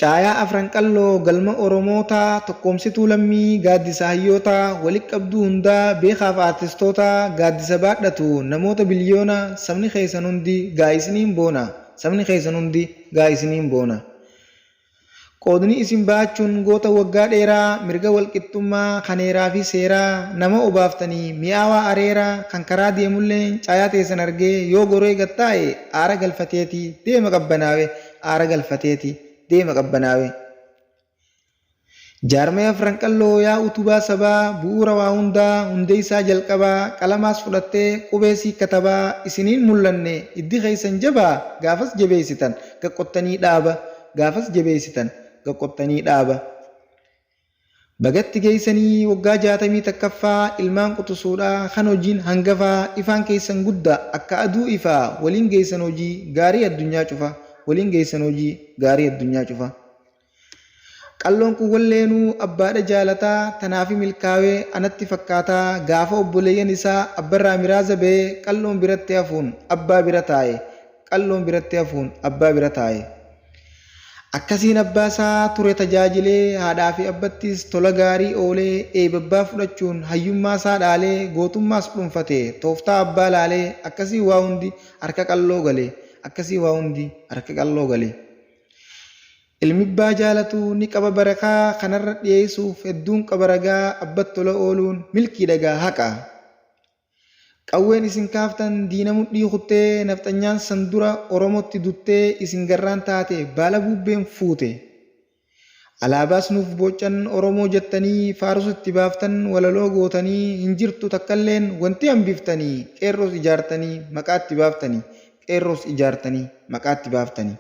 Caayaa Afran Qalloo galma Oromootaa tokkoomsituu lammii gaaddisa hayyootaa walitti qabduu hundaa beekaaf aartistootaa gaaddisa baadhatu namoota biliyoona sabni keessan hundi gaa isiniin boona sabni keessan hundi gaa isiniin boona. Qoodni isin ba'achuun goota waggaa dheeraa mirga walqixxummaa kan heeraa fi seeraa nama obaaftanii mi'aawaa areeraa kan karaa deemulleen caayaa teessan argee yoo goree gad taa'e aara galfateeti deema qabbanaawe aara galfateeti deema qabbanaawe. Jaarmaya Afran Qalloo yaa utubaa sabaa bu'uura waa hundaa hundeessaa jalqabaa qalamaas fudhattee qubee sii katabaa isiniin mul'anne hiddi keessan jabaa gaafas jabeessitan gaqqottanii dhaaba gaafas jabeessitan gaqqottanii dhaaba. Bagatti geessanii waggaa 61ffaa ilmaan quxusuudhaa kan hojiin hangafaa ifaan keessan guddaa akka aduu ifaa waliin geessan hojii gaarii addunyaa cufa waliin geessan hojii gaarii addunyaa cufa. Qalloon kun walleenuu abbaadha jaalataa tanaafi milkaawee anatti fakkaataa gaafa obboleeyyan isaa abbarraa miraaza ba'ee qalloon biratti hafuun abbaa bira taa'e qalloon biratti hafuun abbaa bira taa'e. Akkasiin abbaa isaa ture tajaajilee haadhaa fi abbattis tola gaarii oolee eebabbaa fudhachuun hayyummaa isaa dhaalee gootummaas dhuunfate tooftaa abbaa laalee akkasii waa hundi harka qalloo gale akkasii waa hundi harka qalloo gale. Ilmibbaa jaalatu ni qaba barakaa kanarra dhiyeessuuf hedduun qaba ragaa abbat tola ooluun milkii dhagaa haqa. Qawween isin kaaftan diina mudhii kuttee nafxanyaan san dura Oromotti duttee isin garraan taate baala bubbeen fuute. Alaabaas nuuf booccan Oromoo jettanii faarus itti baaftan walaloo gootanii hin jirtu takkalleen wanti hambiftanii qeerroos ijaartanii maqaatti baaftanii qeerroos ijaartanii maqaatti baaftanii.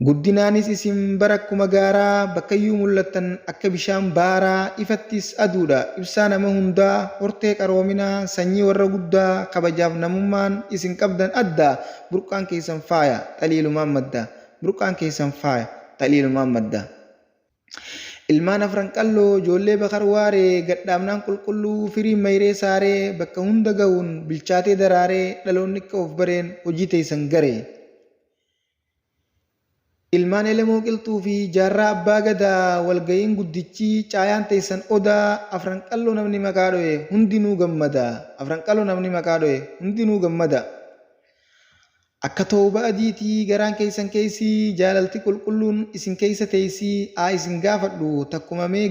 Guddinaanis isin bara akkuma gaaraa bakkayyuu mul'attan akka bishaan baaraa ifattis aduudha ibsaa nama hundaa hortee qaroominaa sanyii warra guddaa kabajaaf namummaan isin qabdan adda burqaan keessan faaya xaliilumaan madda burqaan keessan faaya xaliilumaan madda. Ilmaan Afran Qalloo ijoollee Bakar Waaree gadhaabnaan qulqulluu firiin mayree saaree bakka hunda ga'uun bilchaatee daraaree dhaloonni akka of bareen hojii teessan garee. Ilmaan Elemoo Qilxuu fi Jaarraa Abbaa Gadaa walga'iin guddichi caayaan teessan odaa Afran Qalloo namni maqaa dho'e hundinuu gammada Afran Qalloo namni maqaa dho'e hundinuu gammada. Akka tooba adiitii garaan keessan keessi jaalalti qulqulluun isin keessa teessi haa isin gaafadhu takkuma mee.